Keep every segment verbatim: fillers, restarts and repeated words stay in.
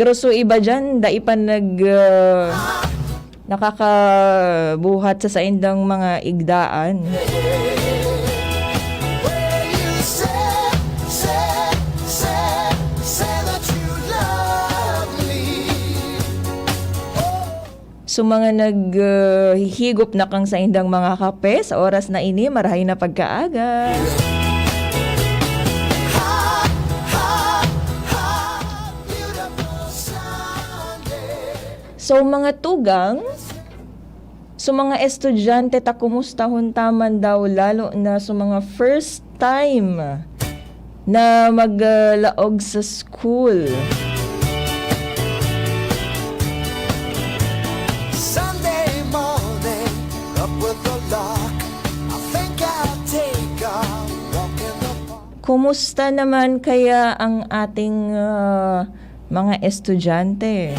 Pero so iba diyan, dai pa nag, ah, nakakabuhat sa saindang mga igdaan. When you say, say, say, say that you love me. So, mga nag, ah, hihigop na kan saindang mga kape sa oras na ini, marahay na pagkaaga. So, mga tugang, so, mga estudyante ta, kumustahon ta man daw, lalo na sa mga first time na maglaog sa school. Sunday morning, up with the lark. I think I'll take a walk in the park. Kumusta naman kaya ang ating, ah, mga estudyante?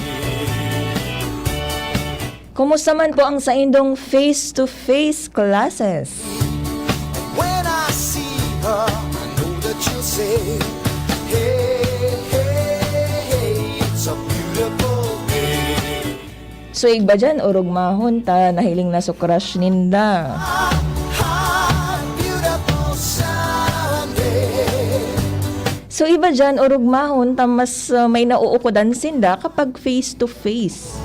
Kumusta man po ang saindong face-to-face classes? When I see her, I know that you'll say, "Hey, hey, hey, it's a beautiful day." So, igba diyan, orog mahon ta nahiling na so crush ninda. Beautiful Sunday. So, iba diyan, orog mahon ta mas, ah, may nauukodan sinda kapag face to face.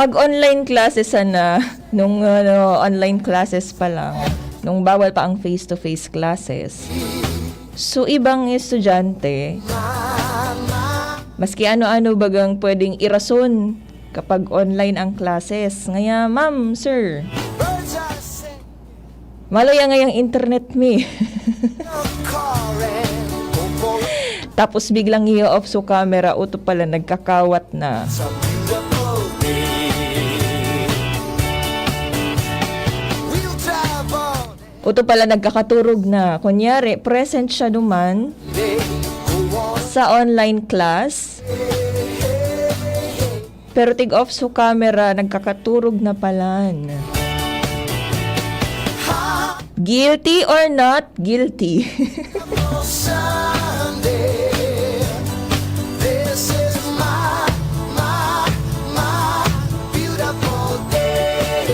Pag online classes sana, nung, ano, online classes pa lang, nung bawal pa ang face to face classes, so, ibang estudyante, maski ano-ano bagang pwedeng irason kapag online ang classes. Ngaya, "Ma'am, sir, malo ya ngayang internet mi." Tapos biglang i-off so camera, uto pala nagkakawat na. Uto pala nagkakaturog na. Kunyari, present siya duman sa online class. Pero tig-off so camera, nagkakaturog na palan. Guilty or not guilty? This is my, my, my beautiful day.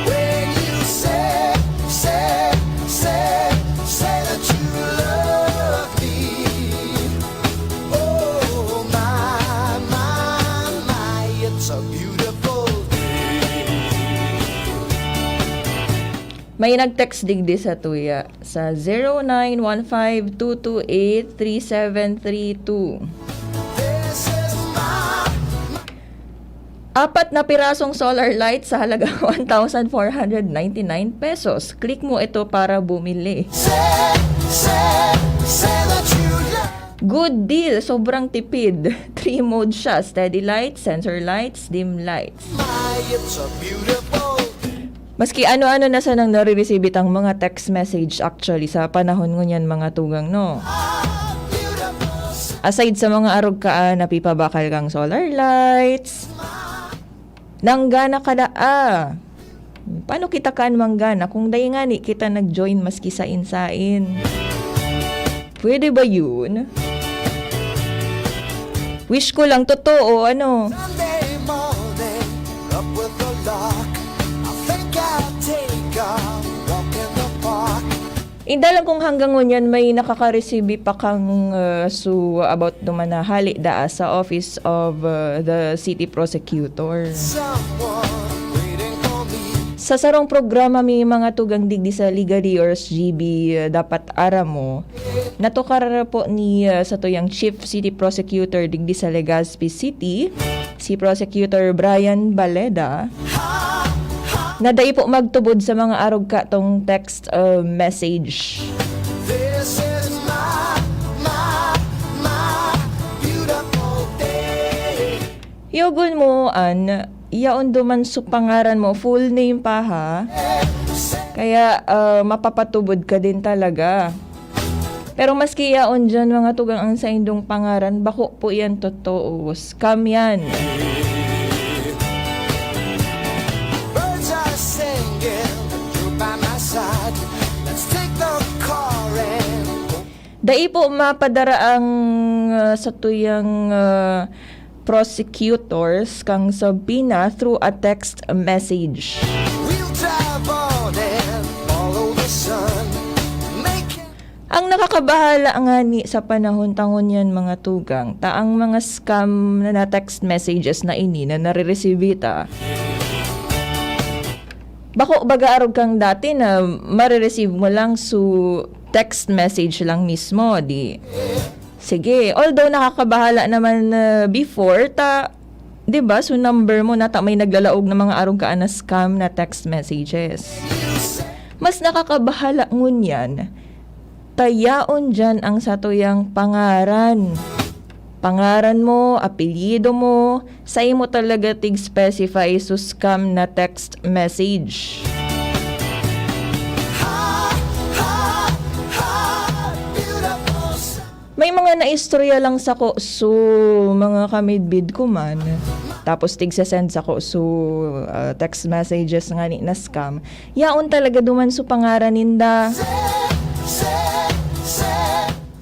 When you say, say, say, say that you love me. Oh, my, my, my, it's a beautiful day. May nag-text digdi sa tuya sa zero nine one five two two eight three seven three two. Apat na pirasong solar light sa halagang one thousand four hundred ninety-nine pesos. Click mo ito para bumili. Good deal, sobrang tipid. Three mode siya, steady light, sensor lights, dim lights. Maski ano-ano na sanang nare-receive itang mga text message actually sa panahon ngunyan, mga tugang, no? Aside sa mga arog ka, ah, napipabakal kang solar lights, nanggana ka daa. Paano kita kan manggana kung dai ngani kita nag-join maski sain-sain? Pwede ba yun? Wish ko lang totoo, ano? Sunday morning, up with the lark. I think I'll take a walk in the park. Inda lang kung hanggang ngunyan may nakaka-receive pa kang, uh, so about duman na hale daa sa Office of, uh, the City Prosecutor. Someone waiting for me. Sa sarong programa mi mga tugang digdi sa Liga Rios G B, uh, dapat aram mo, natukar po ni, uh, satuyang Chief City Prosecutor digdi sa Legazpi City, si Prosecutor Brian Baleda, na dai po magtubod sa mga arog katong text, uh, message. This is my, my, my beautiful day. Yogon mo, an, yaon duman so pangaran mo, full name pa, ha? Kaya, ah, mapapatubod ka din talaga. Pero maski yaon diyan, mga tugang, ang saindong pangaran, bako po yan totoo. Scam yan. Birds are singing, you're by my side. Let's take the car and go. Dai po mapadara ang, ah, satuyang, ah, prosecutors kan subpoena through a text message. We'll drive on and follow the sun. Make Ang nakakabahala ngani sa panahon ta ngunyan, mga tugang, ta ang mga scam na, na text messages na ini na nareresebe ta. Bako baga arog kang dati na marereceive mo lang su text message lang mismo, di. Sige, although nakakabahala naman, ah, before, ta, di ba, su number mo, nata may naglalaog na mga arog ka na scam na text messages. Mas nakakabahala ngunyan, ta yaon diyan ang satuyang pangaran. Pangaran mo, apelyido mo, saimo talaga tig-specify su scam na text message. ha, ha, ha, beautiful sun. May mga naistorya lang sako su mga kamidbid ko man. Tapos tigse-send sako su, ah, text messages ngani na scam. Yaon talaga duman su pangaran ninda.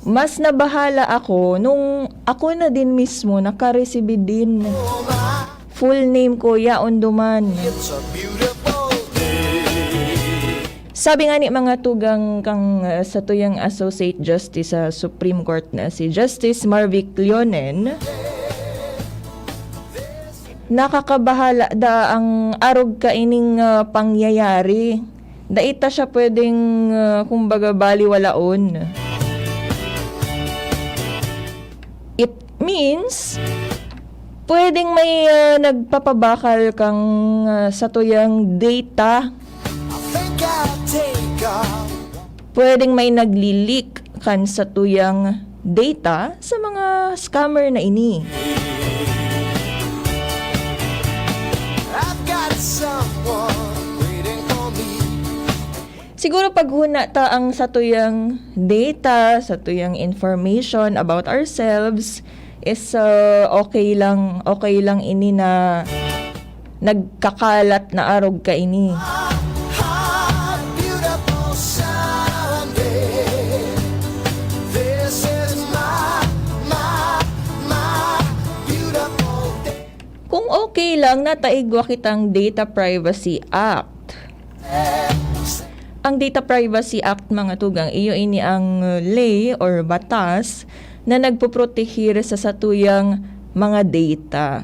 Mas nabahala ako nung ako na din mismo nakaresibi din. Full name ko, yaon duman. It's a beautiful day. Sabi ngani mga tugang kang, ah, satuyang Associate Justice sa Supreme Court na si Justice Marvic Leonen, nakakabahala da ang arog kaining, ah, pangyayari. Dai ta siya pwedeng, ah, kumbaga, baliwalaon. It means, pwedeng may, ah, nagpapabakal kang, ah, satuyang data. I think I'll take a Pwedeng may nagli-leak kan satuyang data sa mga scammer na ini. I've got someone waiting for me. Siguro paghuna ta ang satuyang data, satuyang information about ourselves is, uh, okay lang, okay lang ini na nagkakalat na arog kaini. Hot, beautiful Sunday. This is my, my, my beautiful day. Kung okay lang, nata igwa kitang Data Privacy Act. Ang Data Privacy Act, mga tugang, iyo ini ang ley or batas na nagpoprotehir sa satuyang mga data.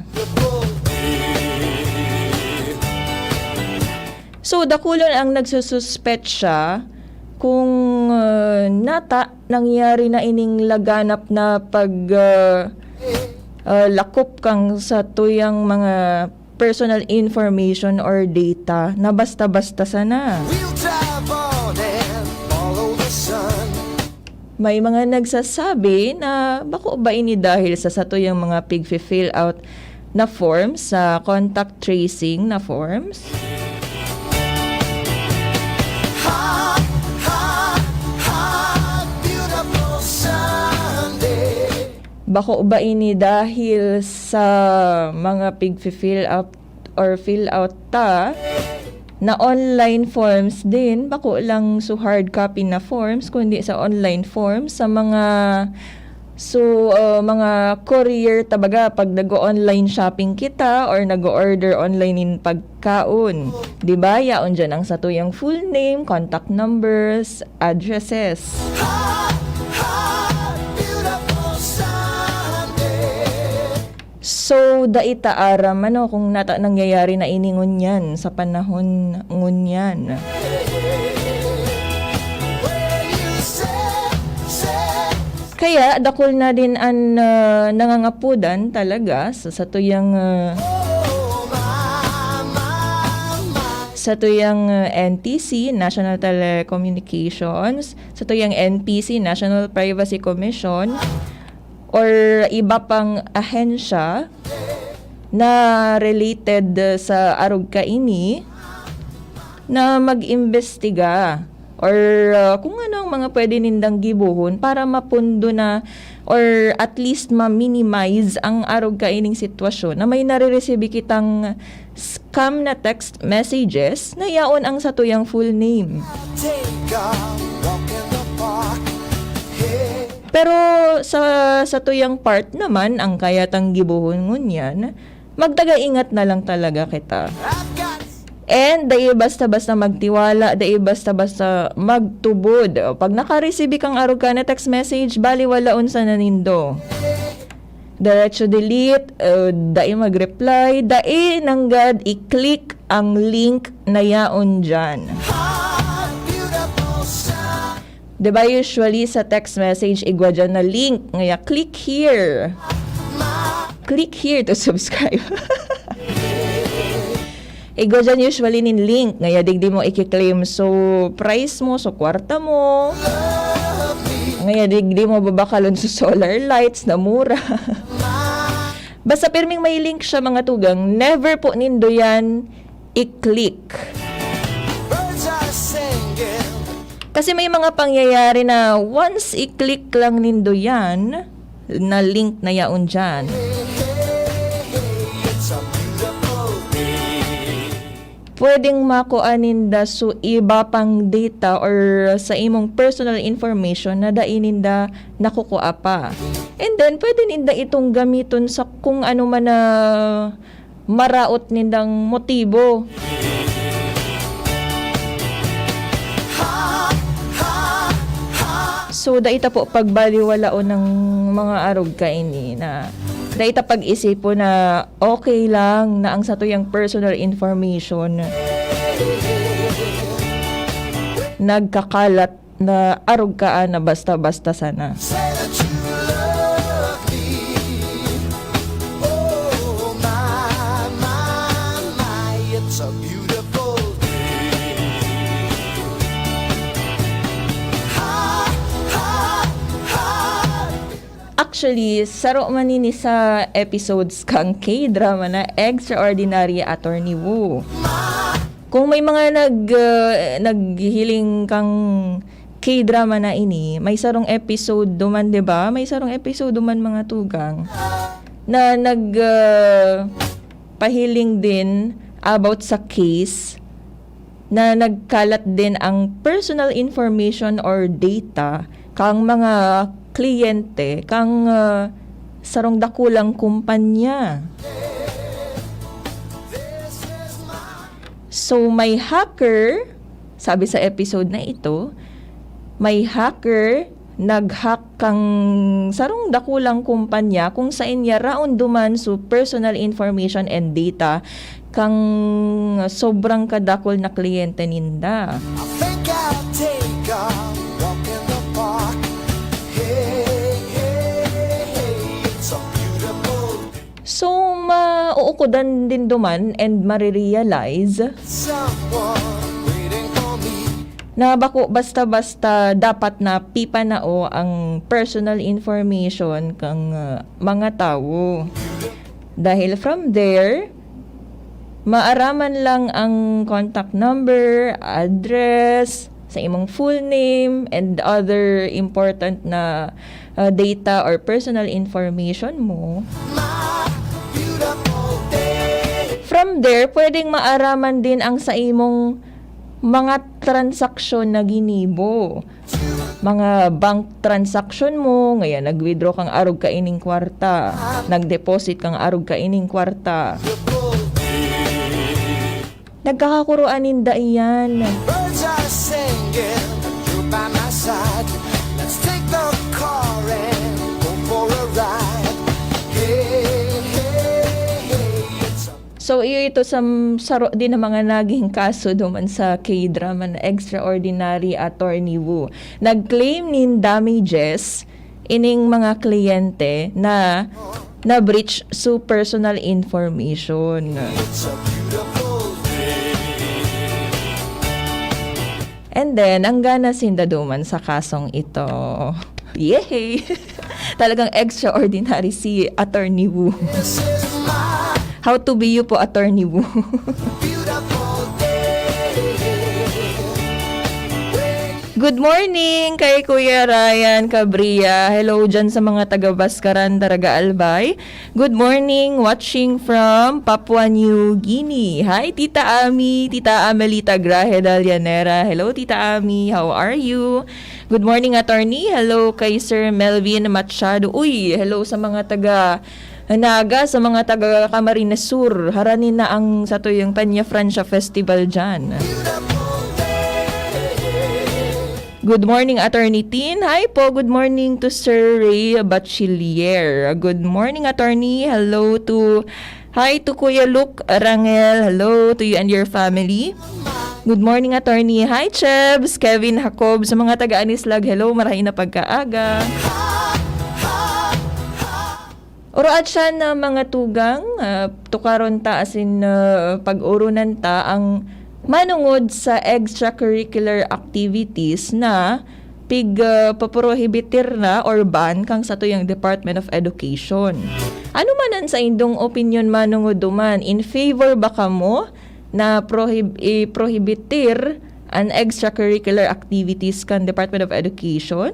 So, dakulon ang nagsususpetsya kung, uh, nata nangyari na ining laganap na pag, uh, uh, lakop kang satuyang mga personal information or data na basta-basta sana. We'll drive on and follow the sun. May mga nagsasabi na bako ba ini dahil sa satuyang mga pig-fill out na forms, sa contact tracing na forms? Hot, hot, hot, beautiful Sunday. Bako ba ini dahil sa mga pig-fill up or fill out ta na online forms din, bako lang so hard copy na forms, kundi sa online forms, sa mga, so, uh, mga courier, tabaga, pag nag-online shopping kita or nag-order online in pagkaon, di ba? Yaon dyan ang satuyang full name, contact numbers, addresses. Hot, hot, beautiful Sunday. So, dai ta aram, ano, kung nata nangyayari na ini ngunyan, sa panahon ngunyan. When you say, say, Kaya, dakul na din an, ah, nangangapudan talaga sa satuyang, ah, oh, my, my, my. satuyang, ah, N T C, National Telecommunications, satuyang N P C, National Privacy Commission, or iba pang ahensya na related sa arog kaini na mag-imbestiga or, ah, kung ano ang mga pwede nindang gibohon para mapundo na or at least ma-minimize ang arog kaining sitwasyon na may nareresebe kitang scam na text messages na yaon ang satuyang full name. Take a walk in the park. Hey. Pero sa, sa tuyang part naman, ang kaya tang gibohon ngunyan, magtaga-ingat na lang talaga kita. And dai basta-basta magtiwala, dai basta-basta magtubod. Pag nakaresibi kang arog ka na text message, baliwalaon sana nindo. Diretso delete, uh, dai mag-reply, dai nanggad i-click ang link na yaon dyan. Di ba usually sa text message, igwa dyan na link, ngaya click here. Click here to subscribe. Igwa dyan usually nin link, ngaya digdi mo ikiklaim so price mo, so kwarta mo. Ngaya digdi mo babakalon so solar lights na mura. Basta pirming may link siya, mga tugang, never po nindo yan i-click. Kasi may mga pangyayari na once i-click lang nindo yan, na link na yaon dyan, pwedeng makua ninda so iba pang data or sa imong personal information na dai ninda nakukua pa. And then, pwede ninda itong gamiton sa kung ano man na maraot nindang motibo. So, dai ta po pagbaliwalaon ng mga arog kaini na dai ta pag-isipon na okay lang na ang satuyang personal information nagkakalat na arog kaa na basta-basta sana. Say that you love me. Oh, my, my, my, it's a beautiful day. Ha, ha, ha. Actually, saro man ini sa episodes kang K-drama na Extraordinary Attorney Woo. Kung may mga nag, ah, naghihiling kang K-drama na ini, may sarong episode duman, 'di ba? May sarong episode duman, mga tugang, na nag, ah, pahiling din about sa case na nagkalat din ang personal information or data kang mga kliyente kang, ah, sarong dakulang kumpanya. So, may hacker, sabi sa episode na ito, may hacker nag-hack kang sarong dakulang kumpanya kung saen yaraon duman so personal information and data kang sobrang kadakul na kliyente ninda. I think I'll take a walk in the park. Hey, hey, hey, it's a beautiful day. So, mauukodan din duman and marirealize someone waiting for me. Na bako basta-basta dapat na pipanao ang personal information kang, ah, mga tawo. Dahil from there, maaraman lang ang contact number, address, sa imong full name, and other important na, ah, data or personal information mo. From there, pwedeng maaraman din ang sa imong mga transaksyon na ginibo. Mga bank transaction mo, ngaya nag-withdraw kang arog kaining kwarta, nag-deposit kang arog kaining kwarta. Nagkakakuroan ninda iyan. Birds are singing, you're by my side. Let's take the car and go for a ride. Hey, hey, hey, it's a So, iyo ito sa m-, saro din ang mga naging kaso duman sa K-drama na Extraordinary Attorney Woo. Nag-claim nin damages ining mga kliyente na na-breach so personal information. It's a beautiful day. And then, ang gana sinda duman sa kasong ito. Yehey! Talagang extraordinary si Attorney Woo. This is my How to be you po, Attorney Woo. Beautiful day. Good morning kay Kuya Ryan Cabria. Hello dyan sa mga taga Bascaran, Daraga Albay. Good morning, watching from Papua New Guinea. Hi, Tita Ami, Tita Amelita Grahe Dallanera. Hello, Tita Ami, how are you? Good morning, attorney. Hello kay Sir Melvin Machado. Uy, hello sa mga taga Naga, sa mga taga Camarines Sur. Harani na ang satuyang Peña Francia Festival dyan. Good morning, Attorney Tin. Hi po. Good morning to Sir Ray Bachiller. Good morning, Attorney. Hello to, hi to Kuya Luke Rangel. Hello to you and your family. Good morning, Attorney. Hi, Chebs. Kevin Jacob. Sa mga taga Anislag, hello. Marahay na pagkaaga. Oro at siya na mga tugang, ah, tukaron ta asin, ah, pag-urunan ta ang manungod sa extracurricular activities na pig, ah, paprohibitir na or ban kang satuyang Department of Education. Ano man ang saindong opinyon manungod duman? In favor ba kamo na prohib-, i-prohibitir an extracurricular activities kan Department of Education?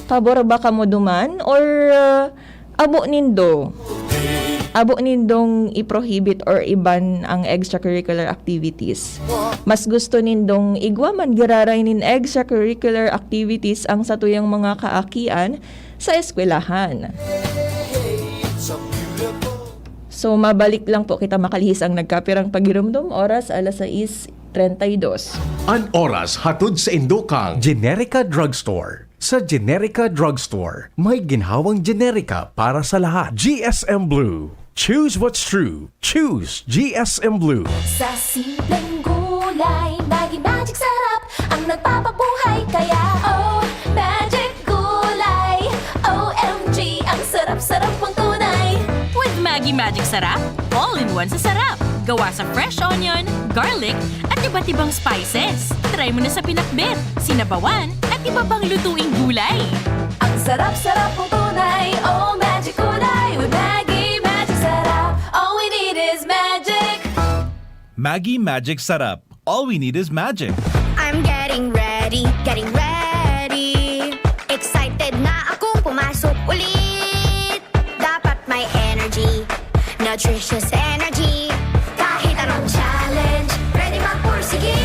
Pabor ba kamo duman? Or, ah, abo nindo? Abo nindong i-prohibit or i-ban ang extracurricular activities? Mas gusto nindong igwa man giraray nin extracurricular activities ang satuyang mga kaakian sa eskwelahan? So, mabalik lang po kita makalihis ang nagkapirang pagirumdom, oras alas sais treinta y dos. An oras hatod sa indokang Generica Drugstore. Sa Generica Drugstore, may ginhawang generika para sa lahat. G S M Blue. Choose what's true. Choose G S M Blue. Sa simpleng gulay, Maggi Magic Sarap ang nagpapabuhay. Kaya, oh, Magic Gulay! O M G, ang sarap-sarap mong tunay! With Maggi Magic Sarap, all-in-one sa sarap. Gawa sa fresh onion, garlic, at iba't ibang spices. Try mo na sa pinakbet, sinabawan, at iba pang lutuing gulay. Ang sarap-sarap mong tunay, oh Magic Gulay! With Maggi Magic Sarap, all we need is magic! Maggi Magic Sarap. All we need is magic. I'm getting ready, getting ready. Excited na akong pumasok ulit. Dapat may energy, nutritious energy. Kahit anong challenge, ready magpursige.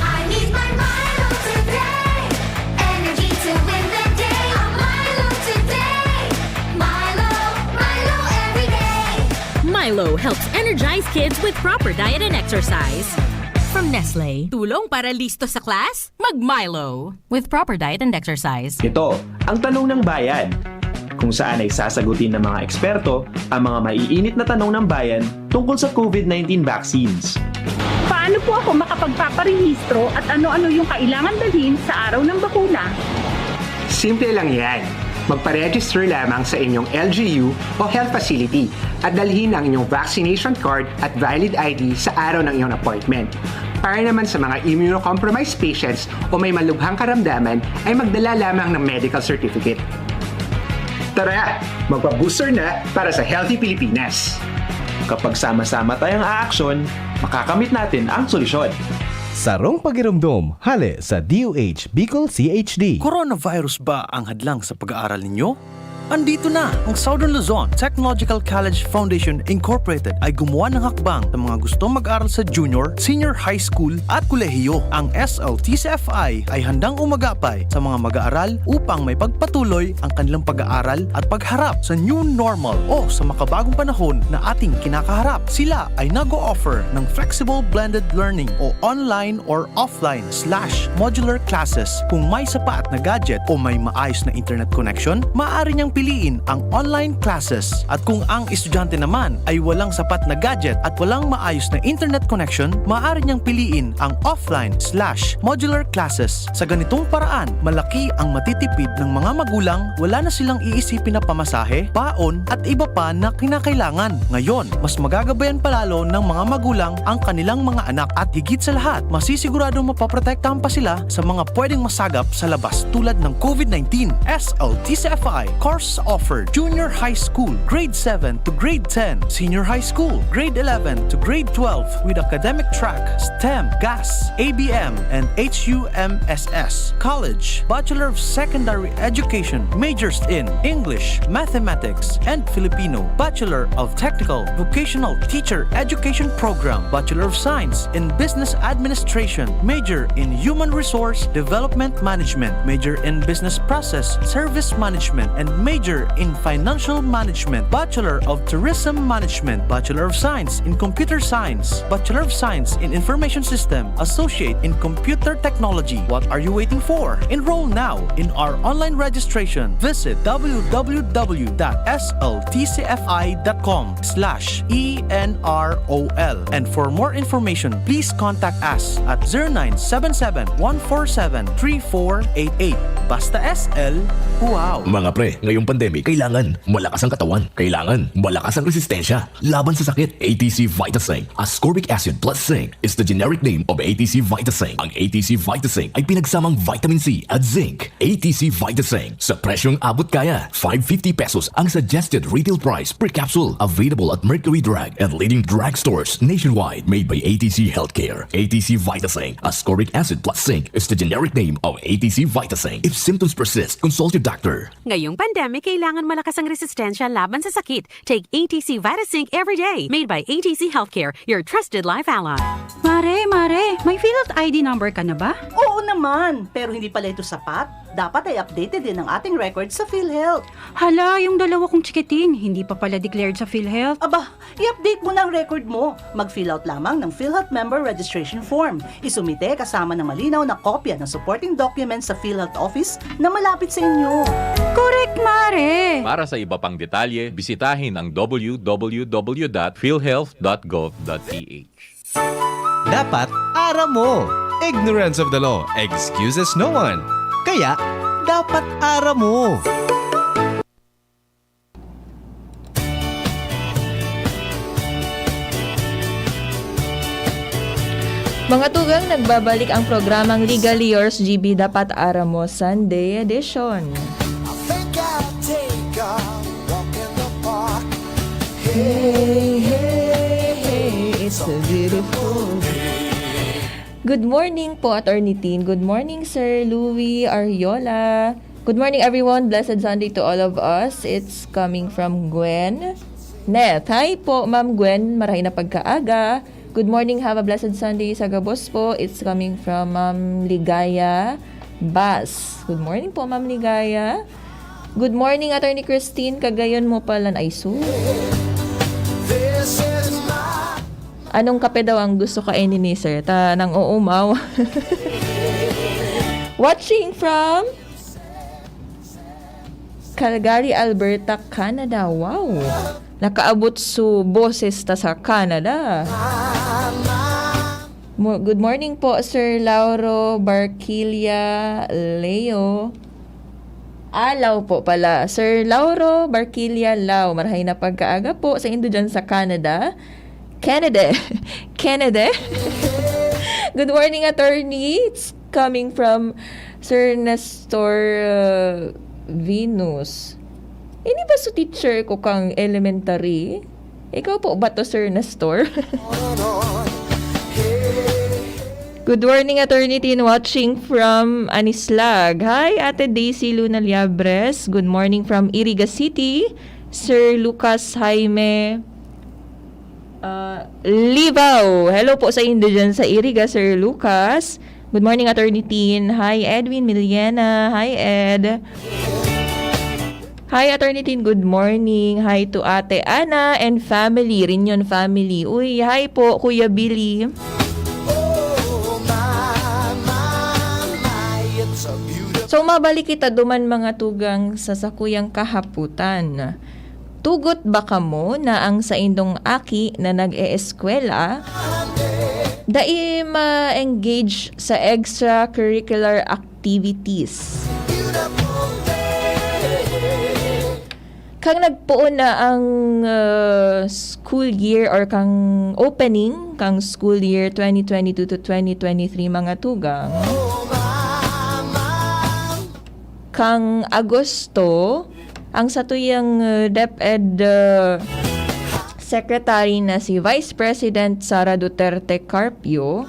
I need my Milo today. Energy to win the day. A Milo today. Milo, Milo every day. Milo helps energize kids with proper diet and exercise. From Nestle. Tulong para listo sa class? Mag Milo. With proper diet and exercise. Ito ang Tanong ng Bayan, kung saan ay sasagutin ng mga eksperto ang mga maiinit na tanong ng bayan tungkol sa COVID nineteen vaccines. Paano po ako makapagpaparehistro at ano-ano yung kailangan dalhin sa araw ng bakuna? Simple lang yan. Magpa-register lamang sa inyong L G U o health facility at dalhin ang inyong vaccination card at valid I D sa araw ng iyong appointment. Para naman sa mga immunocompromised patients o may malubhang karamdaman, ay magdala lamang ng medical certificate. Tara, magpa-booster na para sa healthy Pilipinas! Kapag sama-sama tayong aaksyon, makakamit natin ang solusyon. Sarong pagiromdom, hale sa D O H Bicol C H D. Coronavirus ba ang hadlang sa pag-aaral ninyo? Andito na! Ang Southern Luzon Technological College Foundation Incorporated ay gumawa ng hakbang sa mga gustong mag-aral sa junior, senior high school at kolehiyo. Ang S L T C F I ay handang umagapay sa mga mag-aaral upang may pagpatuloy ang kanilang pag-aaral at pagharap sa new normal o sa makabagong panahon na ating kinakaharap. Sila ay nag-o-offer ng flexible blended learning o online or offline slash modular classes. Kung may sapat na gadget o may maayos na internet connection, maaari niyang piliin ang online classes. At kung ang estudyante naman ay walang sapat na gadget at walang maayos na internet connection, maaari niyang piliin ang offline slash modular classes. Sa ganitong paraan, malaki ang matitipid ng mga magulang, wala na silang iisipin na pamasahe, baon, at iba pa na kinakailangan. Ngayon, mas magagabayan palalo ng mga magulang ang kanilang mga anak at higit sa lahat, masisiguradong mapoprotektahan pa sila sa mga pwedeng masagap sa labas tulad ng COVID nineteen. S L T C F I Core Courses offered: junior high school, grade seven to grade ten, senior high school, grade eleven to grade twelve, with academic track, STEM, GAS, A B M, and H U M S S. College, Bachelor of Secondary Education, majors in English, Mathematics, and Filipino, Bachelor of Technical Vocational Teacher Education Program, Bachelor of Science in Business Administration, major in Human Resource Development Management, major in Business Process Service Management, and major in Financial Management, Bachelor of Tourism Management, Bachelor of Science in Computer Science, Bachelor of Science in Information System, Associate in Computer Technology. What are you waiting for? Enroll now in our online registration. Visit w w w dot s l t c f i dot com slash e n r o l. And for more information, please contact us at zero nine seven seven, one four seven, three four eight eight. Basta S L, wow! Mga pre, ngayong pandemic, kailangan malakas ang katawan. Kailangan malakas ang resistensya laban sa sakit. A T C Vitasing, ascorbic acid plus zinc, is the generic name of A T C Vitasing. Ang A T C Vitasing ay pinagsamang vitamin C at zinc. A T C Vitasing, sa presyong abot kaya. Five fifty pesos ang suggested retail price per capsule. Available at Mercury Drug and leading drugstores nationwide. Made by A T C Healthcare. A T C Vitasing, ascorbic acid plus zinc, is the generic name of A T C Vitasing. If symptoms persist, consult your doctor. Ngayong pandemic, kailangan malakas ang resistensya laban sa sakit. Take A T C Vitazinc every day. Made by A T C Healthcare, your trusted life ally. Mare, mare, may PhilHealth I D number ka na ba? Oo naman, pero hindi pala ito sapat. Dapat ay updated din ang ating record sa PhilHealth. Hala, yung dalawa kong chikiting, hindi pa pala declared sa PhilHealth. Aba, i-update mo na ang record mo. Mag-fill out lamang ng PhilHealth Member Registration Form. Isumite kasama ng malinaw na kopya ng supporting documents sa PhilHealth Office na malapit sa inyo. Correct, mare! Para sa iba pang detalye, bisitahin ang w w w dot philhealth dot gov dot p h. Dapat aram mo! Ignorance of the law excuses no one. Kaya, dapat aram mo! Mga tugang, nagbabalik ang programang Legally Yours G B Dapat Aram Mo Sunday Edition. I think I'll take a walk in the park. Hey, hey, hey, it's a beautiful day. Good morning po, Attorney Tin. Good morning, Sir Louie Ariola. Good morning, everyone. Blessed Sunday to all of us. It's coming from Gwen Neth. Hi po, Ma'am Gwen. Marahay na pagkaaga. Good morning, have a blessed Sunday sa gabos po. It's coming from Ma'am Ligaya Bas. Good morning po, Ma'am Ligaya. Good morning, Attorney Christine. Kagayon mo pala na, ay, su. Anong kape daw ang gusto ka, eh, ni sir? Ta, nang uumaw. Watching from Calgary, Alberta, Canada. Wow! Nakaabot su boses ta sa Canada. Mo-, good morning po, Sir Lauro Barquilla Leo. Alaw po pala. Sir Lauro Barquilla Lao, marahay na pagkaaga po sa indo dyan sa Canada. Canada. Canada. Good morning, attorney. It's coming from Sir Nestor, uh, Venus. Ini ba su teacher ko kang elementary? Ikaw po ba to, Sir Nestor? Good morning, Attorney Tin, watching from Anislag. Hi, Ate Daisy Luna Liabres. Good morning from Iriga City. Sir Lucas Jaime, ah, Libao. Hello po sa indo dyan sa Iriga, Sir Lucas. Good morning, Attorney Tin. Hi, Edwin Miliena. Hi, Ed. Hi, Attorney Tin. Good morning. Hi to Ate Ana and family, Reunion family. Uy, hi po, Kuya Billy. So, mabalik kita duman, mga tugang, sa sakuyang kahapotan. Tugot ba kamo na ang saindong aki na nag-eeskwela dai ma-engage sa extracurricular activities? Kan nagpoon na ang, uh, school year or kang opening kang school year twenty twenty-two to twenty twenty-three, mga tugang, kang Agosto, Ang satuyang, uh, DepEd, uh, Secretary na si Vice President Sara Duterte Carpio,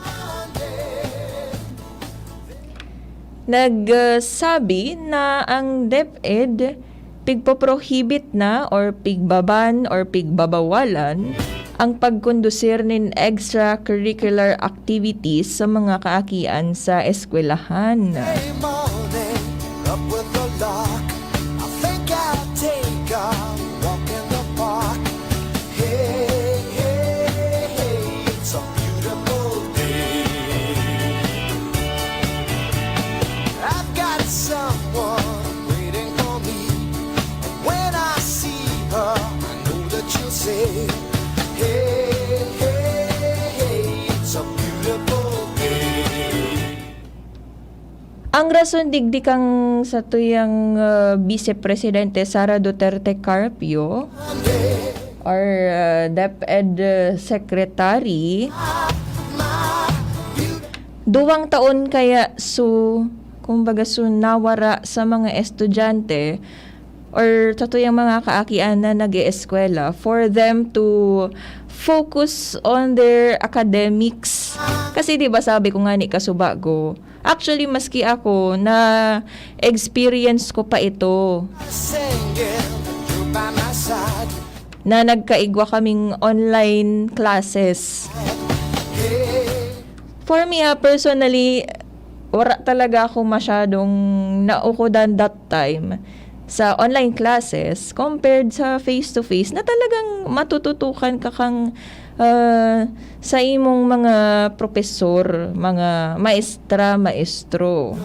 nagsabi na ang DepEd pigpo-prohibit na or pigbaban or pigbabawalan ang pagkondusir nin extracurricular activities sa mga kaakian sa eskwelahan. Every morning, up with the lark. I think I'll take a walk in the park. Hey, hey, hey, it's a beautiful day. I've got someone waiting for me. And when I see her, I know that she'll say, hey, hey, hey, it's a beautiful day. Ang rason digdi kan satuyang, ah, Vice Presidente Sara Duterte Carpio or, ah, DepEd, ah, Secretary, duwang taon kaya su-, kumbaga su-, nawara sa mga estudyante or satuyang mga kaakian na nag-eeskwela for them to focus on their academics. Kasi 'di ba sabi ko nga ni kasubago, actually maski ako na-experience ko pa ito, na nagkaigwa kaming online classes. For me, ah, personally, wala talaga ako masyadong naukodan that time sa online classes compared sa face-to-face na talagang matututukan ka kang, ah, sa imong mga propesor, mga maestra, maestro.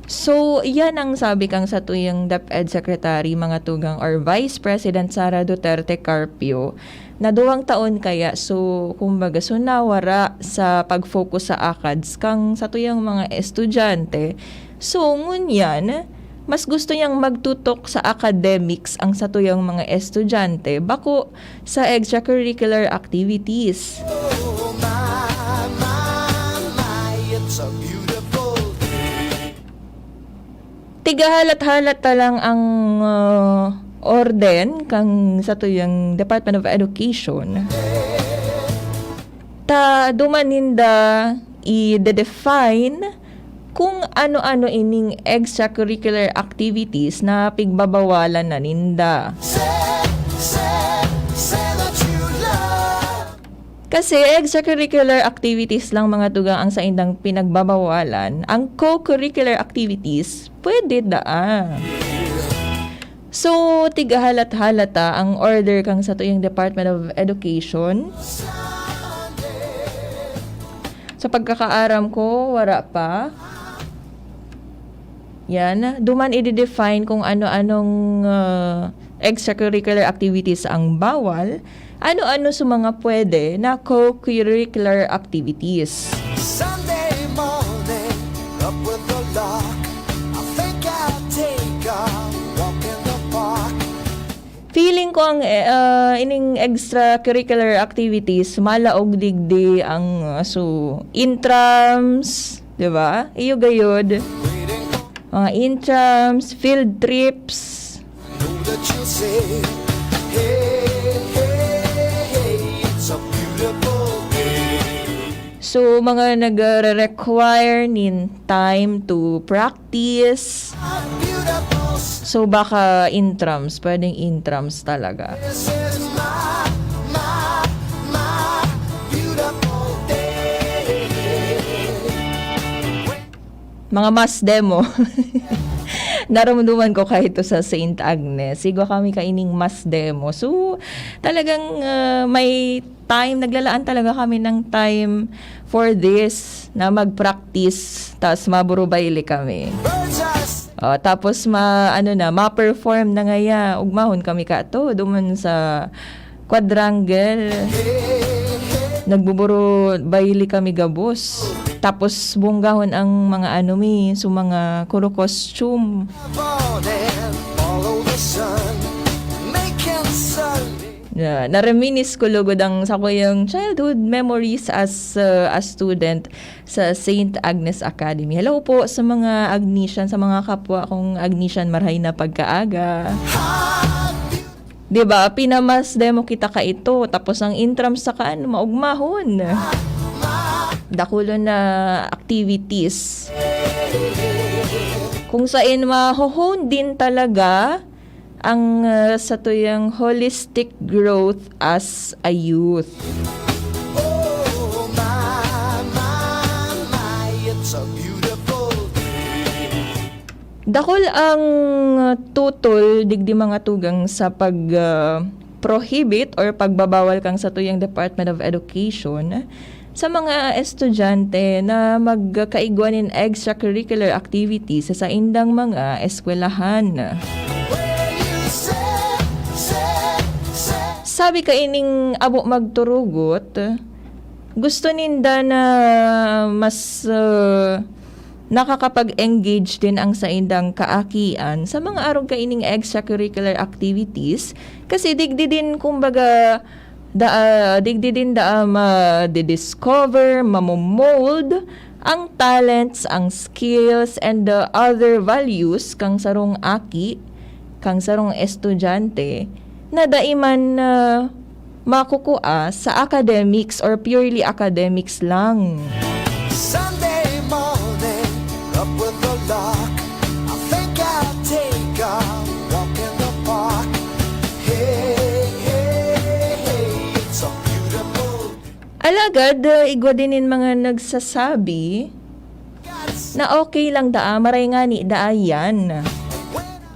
So, yan ang sabi kang satuyang DepEd Secretary, mga tugang, or Vice President Sara Duterte Carpio, na duwang taon kaya, so, kumbaga, so, nawara sa pag-focus sa ACADS kang satuyang mga estudyante. So, ngunyan, mas gusto niyang magtutok sa academics ang satuyang mga estudyante, bako sa extracurricular activities. Oh, my, my, my, it's a beautiful day. Tigahalat-halat ta lang ang, ah, orden kang satuyang Department of Education. Ta duman ninda i-define kung ano-ano ining extracurricular activities na pigbabawalan na ninda. Say, say, say that you love. Kasi extracurricular activities lang, mga tugang, ang saindang pinagbabawalan. Ang co-curricular activities, pwede daa. So, tigahalat-halata ang order kang satuyang Department of Education. Sa pagkakaaram ko, wara pa. Yan. Duman i-define kung ano-anong, ah, extracurricular activities ang bawal, ano-ano sa mga pwede na co-curricular activities. Sunday morning, up with the lark. I think I'll take a walk in the park. Feeling ko ang, eh, ah, ining extracurricular activities, malaog digdi ang, ah, so, intrams, di ba? Iyo gayod. Mga intrams, field trips. Know that you'll say, hey, hey, hey, it's a beautiful day. So, mga nagre-require nin time to practice. A beautiful s- So, baka intrams, pwedeng intrams talaga. This is my, my, my beautiful day. Mga mass demo. Narumduman ko kaito sa Saint Agnes. Igwa kami kaining mass demo. So, talagang, ah, may time, naglalaan talaga kami ng time for this, na mag-practice, tas maburubayli kami. Oh, tapos ma-, ano na, ma-perform na ngaya. Ugmahon kami kato, duman sa quadrangle. Nagbuburo bayli kami gabos. Tapos bunggahon ang mga ano mi, so mga kuro costume. Na, na-reminisce ko lugod ang sakuyang childhood memories as, uh, a student sa Saint Agnes Academy. Hello po sa mga Agnesian, sa mga kapwa kong Agnesian, marhay na pagkaaga. Di ba? Pinamas demo kita kaito, tapos ang intrams sa kaan, maugmahon. Dakulon na activities. Kung sain maho-hone din talaga ang, ah, satuyang holistic growth as a youth. Oh, my, my, my, it's a beautiful day. Dakul ang tutol digdi mga tugang sa pag, ah, prohibit or pagbabawal kan satuyang Department of Education sa mga estudyante na magkaigwa nin extracurricular activities sa saindang mga eskwelahan. Sabi kaining abo magturugot, gusto ninda na mas, uh, nakakapag-engage din ang saindang kaakian sa mga arog kaining extracurricular activities, kasi digdi din, kumbaga, da-, ah, digdi din daa madi-discover, mamomold ang talents, ang skills, and the other values kang sarong aki, kang sarong estudyante na dai man, ah, makukua sa academics or purely academics lang. Sunday morning, up with the lark. I think I'll take a walk in the park. Hey, hey, hey, it's a beautiful Alagad, ah, igwa din nin mga nagsasabi na okay lang daa, maray ngani daa yan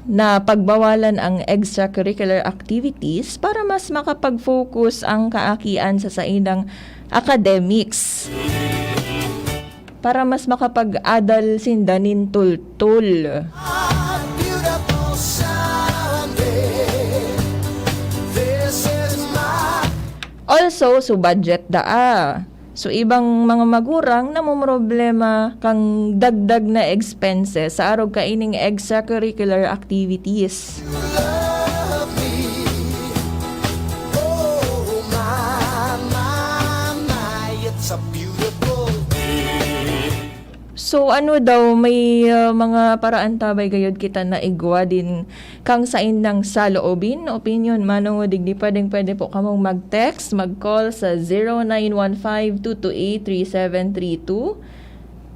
na pagbawalan ang extracurricular activities para mas makapag-focus ang kaakian sa saindang academics, para mas makapag-adal sinda nin tultol. Beautiful Sunday. This is my Also, so budget daa. So, ibang mga magurang namomroblema kan dagdag na expenses sa arog kaining extracurricular activities. So, ano daw, may, ah, mga paraan ta ba gayod kita na igwa din kang saindang saloobin, opinyon, manongod digdi, pwedeng-pwede po kamong mag-text, mag-call sa zero nine one five two two eight three seven three two.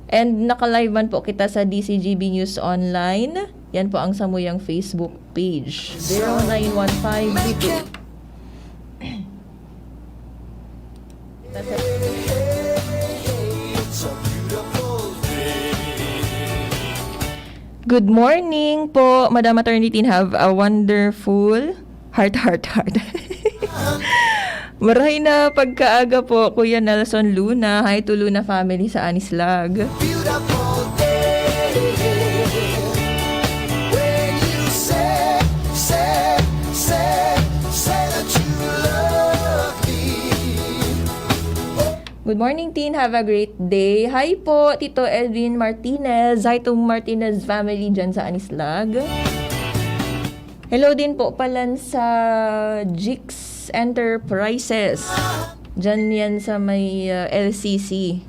And naka-live man po kita sa D C G B News Online. Yan po ang samuyang Facebook page. Zero nine one five two two. Good morning po, Madam Attorney Tin. Have a wonderful heart, heart, heart. Maray na pagkaaga po, Kuya Nelson Luna. Hi to Luna family sa Anislag. Beautiful day. When you say, say, say, say that you love me. Good morning, Tin. Have a great day. Hi po, Tito Edwin Martinez. Hi to Martinez family dyan sa Anislag. Hello din po palan sa Jix Enterprises. Diyan yan sa may, uh, L C C.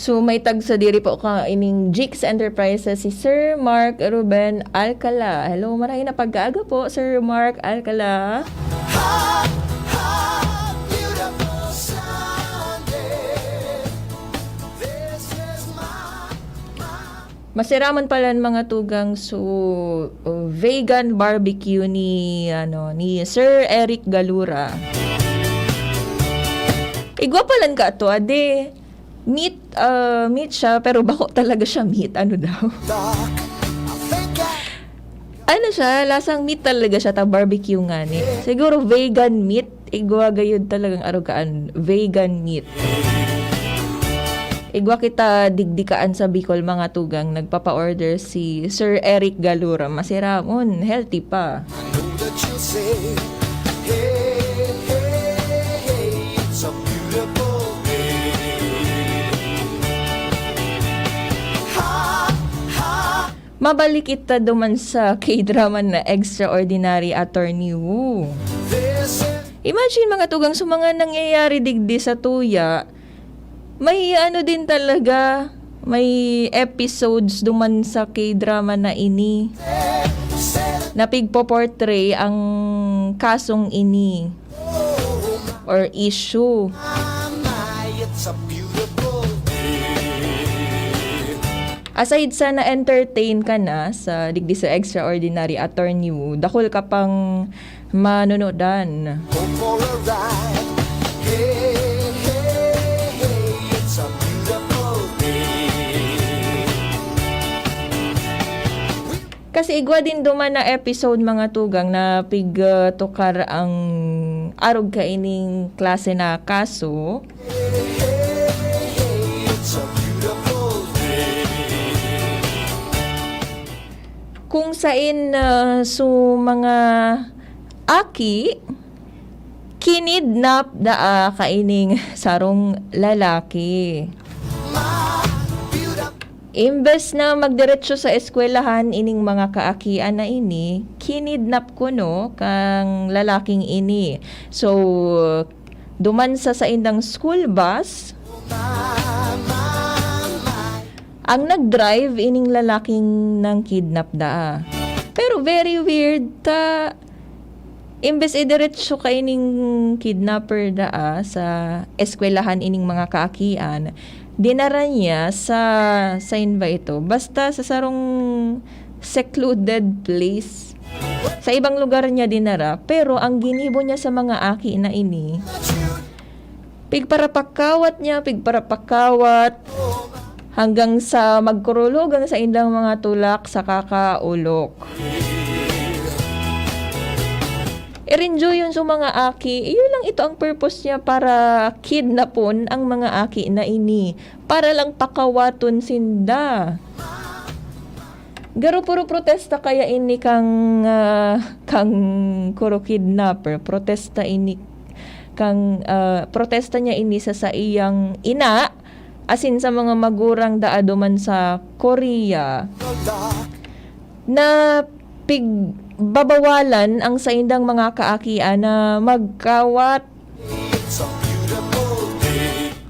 So, may tagsa diri po kaining Jix Enterprises, si Sir Mark Ruben Alcala. Hello, maray na pagkaaga po, Sir Mark Alcala. Hot, hot, beautiful Sunday. This is my, my Masiraman pala ang mga tugang su-, vegan barbecue ni, ano, ni Sir Eric Galura. Igwa palan ka ato, ade. Meat, ah, meat siya, pero bako talaga siya meat. Ano daw? Ano siya? Lasang meat talaga siya, ta barbecue ngani. Siguro vegan meat. Igwa gayud talagang arugaan, vegan meat. Igwa kita digdikaan sa Bicol, mga tugang, nagpapa-order si Sir Eric Galura. Masiramon, healthy pa. I know that you'll say, "Hey, Mabalik kita duman sa K-drama na Extraordinary Attorney Woo. Imagine, mga tugang, sa mga nangyayari digdi sa tuya, may ano din talaga, may episodes duman sa K-drama na ini na pigpo-portray ang kasong ini or issue. Aside sa na-entertain ka na sa digdi sa Extraordinary Attorney Woo, dakul ka pang manunodan. Go for a ride. Hey, hey, hey, it's a beautiful day. Kasi igwa din duman na episode, mga tugang, na pigtukar ang arog kaining klase na kaso. Hey, hey, hey, it's a beautiful day. Kung sain, ah, so mga aki, kinidnap daa kaining sarong lalaki. Imbes na magdiretso sa eskwelahan ining mga kaakian na ini, kinidnap kuno kang lalaking ini. So, duman sa saindang school bus, ang nag-drive ining lalaking nangkidnap daa. Pero very weird ta, imbes idiretso kaining kidnapper daa sa eskwelahan ining mga kaakian, dinara niya sa, sain ba ito? Basta sa sarong secluded place. Sa ibang lugar niya dinara, pero ang ginibo niya sa mga aki na ini, pigparapakawat niya, pigparapakawat, hanggang sa magkurulog ang saindang mga tulak sa kakaulok. Irinjoy yun sa mga aki. Iyo lang ito ang purpose niya, para kidnapon ang mga aki na ini. Para lang pakawaton sinda. Garo puro protesta kaya ini kang, ah, kang kuro kidnapper. Protesta ini kang, ah, protesta niya ini sa saiyang ina, asin sa mga magurang daa duman sa Korea, na pigbabawalan ang saindang mga kaakian na magkawat.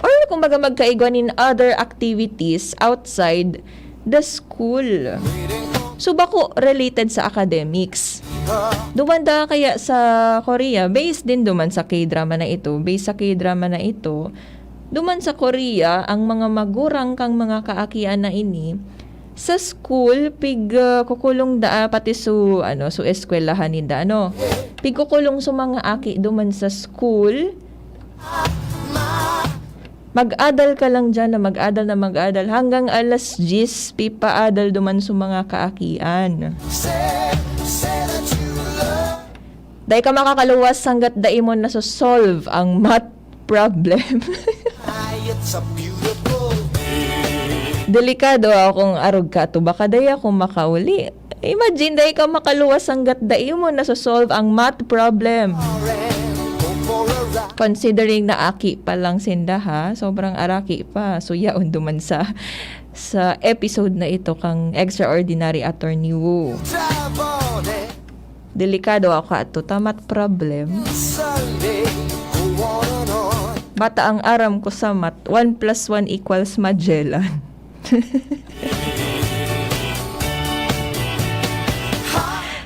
Or kumbaga, magkaigwa nin other activities outside the school. So, bako related sa academics. Duman da kaya sa Korea, based din duman sa K-drama na ito, based sa K-drama na ito, duman sa Korea, ang mga magurang kang mga kaakian na ini, sa school, pig, ah, kukulong daa, pati su, ano, su eskwelahan ninda, ano. Pigkukulong su mga aki duman sa school. Mag-adal ka lang diyan na mag-adal na mag-adal. Hanggang alas diyes, pipaadal duman su mga kaakian. Dai ka makakaluwas hanggat dai mo nasosolve ang math problem. Ay, it's a beautiful day. Delikado akong arog ka to. Baka dai ako makauli. Imagine, dai ka makaluwas hanggat dai mo nasosolve ang math problem. Go for a ride. Considering na aki pa lang sinda, ha? Sobrang araki pa. So, yaon duman sa, sa episode na ito kang Extraordinary Attorney Woo. Drive on it. Delikado ako ato, ta math problem. Bata ang aram ko sa math, one plus one equals Magellan.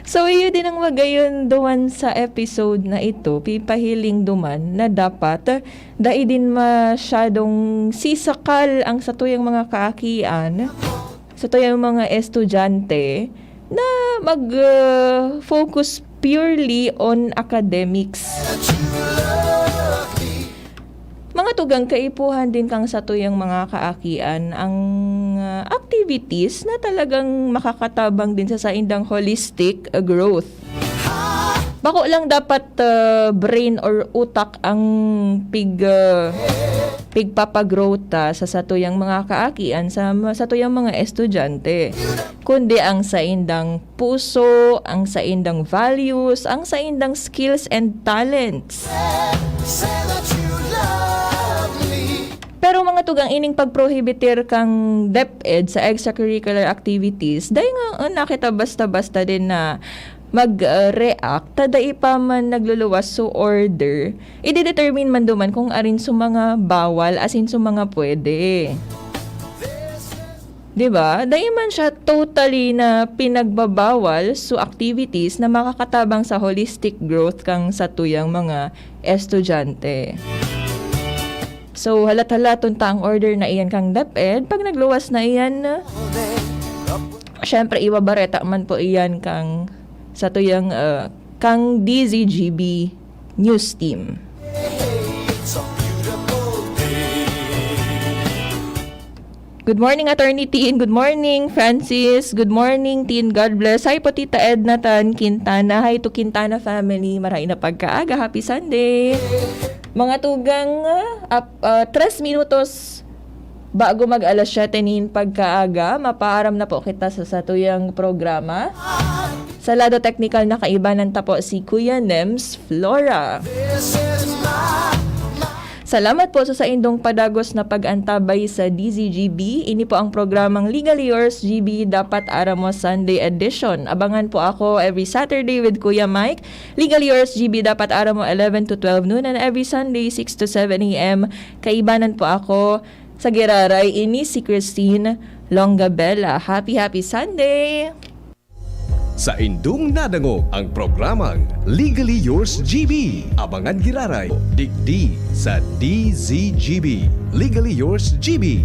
So, iyo din ang magayon duman sa episode na ito, pipahiling duman na dapat dai din masyadong sisakal ang satuyang mga kaakian, satuyang mga estudyante, na mag, ah, focus purely on academics. Mga tugang, kaipuhan din kang satuyang mga kaakian ang, ah, activities na talagang makakatabang din sa saindang holistic, ah, growth. Bako lang dapat, ah, brain or utak ang pig, ah, pigpapag-grow ta sa satuyang mga kaakian, sa ma-, satuyang mga estudyante, kundi ang saindang puso, ang saindang values, ang saindang skills and talents. Pero mga tugang ining pagprohibitir kang DepEd sa extracurricular activities, dai nga, uh, na kita basta-basta din na mag-react ta dai pa man nagluluwas so order, i-determine man duman kung arin so mga bawal asin so mga pwede. Di ba? Dai man siya totally na pinagbabawal so activities na makakatabang sa holistic growth kang satuyang mga estudyante. So, halat-halaton ta ang order na iyan kang DepEd. Pag nagluwas na iyan, syempre, ibabareta man po iyan kang satuyang, ah, kang D Z G B News Team. Good morning, Attorney Tin. Good morning, Francis. Good morning, Tin. God bless. Hi po, Tita Edna Tan Quintana. Hi to Quintana family. Maray na pagkaaga. Happy Sunday. Mga tugang, ah, ap-, ah, tres minutos bago mag alas siyete nin pagkaaga, mapaaram na po kita sa satuyang programa. Sa lado teknikal, nakaibanan ta po si Kuya Nems Flora. Salamat po sa saindong padagos na pag-antabay sa D Z G B. Ini po ang programang Legally Yours G B, Dapat Aram Mo Sunday Edition. Abangan po ako every Saturday with Kuya Mike. Legally Yours G B, Dapat Aram Mo, eleven to twelve noon, and every Sunday, six to seven a m. Kaibanan po ako sa giraray, ini si Christine Longabella. Happy, happy Sunday! Saindong nadangog ang programang Legally Yours G B. Abangan giraray, digdi sa D Z G B. Legally Yours G B.